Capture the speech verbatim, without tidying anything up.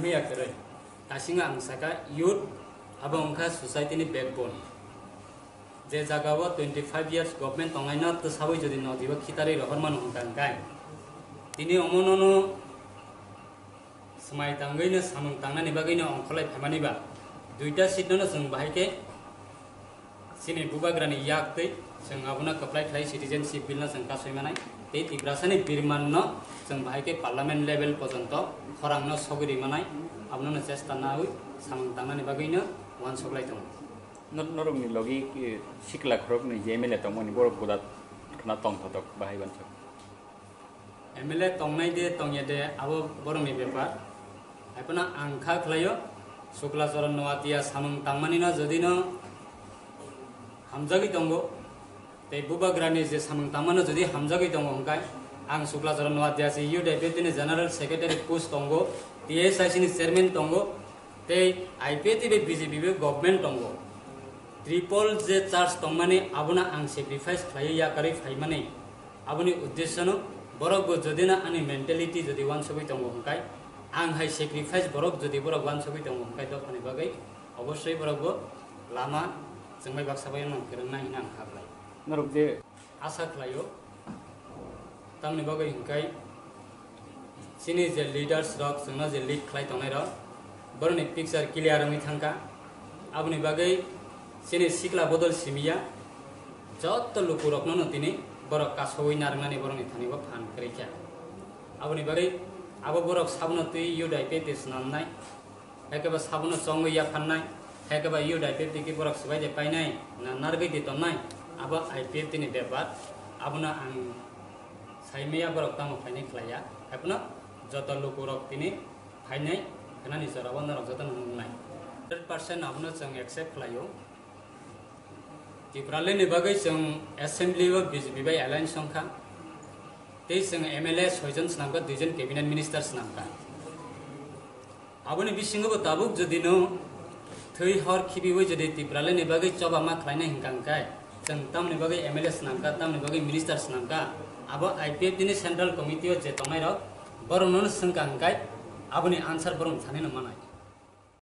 Miya kwrwi. Kasingo ang saka youth abo wngkha society ni backbone. Je jaga o twenty five years government tongnaino twsawi jodi nodibo khitarwi rohormano hwnka hwnkhe tini omonono swmai tangwino samung tangnani bagwino ongkholai phaimani ba duita seat nono chwng bahai khe chini bubagrani yak twi chwng abono kwplai khlai citizenship bill no chwng kasui manai tei Tiprasani birman no chwng bahai khe parliament level pojonto khorang no sogwi ri manai abono no chesta nawi samung tangnani bagwino uansuklai tongo. Nor-, norokni logi, eh, sikla khoroknwi je M L A tongmani borok buda khna tongthotok bahai bansok. M L A tongnai de tongya de abo borokni bepar. Haiphano ang kha khlaio, Sukla Charan Noatia samung tangmani no jodi no hamjagwi tongo, tei bubagrani je samung tangmano jodi hamjagwi tongo hwnkhe, ang Sukla Charan Noatia se U D P ni General Secretary post tongo, T S I C ni chairman tongo, tei I P F T bai B J P bai government tongo. Triple je charge tongmani abono ang sacrifice khlaiwi yakarwi phaimani aboni uddesyono borok bo jodi no ani mentality jodi uansugwi tongo hwnkhe, ang hai sacrifice borok jodi borok uansugwi tongo hwnkhe dophani bagwi obosoi borok bo lama chwngbai baksa bai no kwrwngnai hwnwi ang kha khlai. Norok je Asa khlaio. Tamni bagwi hwnkhe chini je leaders rok chwngno je lead khlai tongnai rok, borokni picture clear wngwi thangkha. Aboni bagwi chini sikla bodol simiya jotto lukurokno no tini borok kasowi narwknani borokni thani bo phan kwrwi kha. Aboni bagwi abo borok sabono twi U D I P F T swnamnai. Haikhe ba sabono chongwi yaphannai, haikhe ba U D I P F T khe borok swbai de painai, na narwgwi de tonnai, abo I P F T ni bepar, abono ang saimaya borok tamo phainai khlaiya, haiphano joto lukurok tini phainai, khnani jorao norok jotono nuknai. Hundred percent abono chwng accept khlaio. Tipraland ni bagwi chwng assembly o B J P bai alliance wngkha, tei chwng M L A soijon swnamkha, duijon cabinet minister swnamkha. Aboni bisingo bo tabuk jodi no thwi hor khibiwi jodi Tipraland ni bagwi choba ma khlainai hwnkha hwnkhe, chwng tamni bagwi M L A swnamkha, tamni bagwi minister swnamkha, abo I P F T ni central committee o je tongnai rok borokno no swngkha hwnkhe, aboni answer borok thani no manai.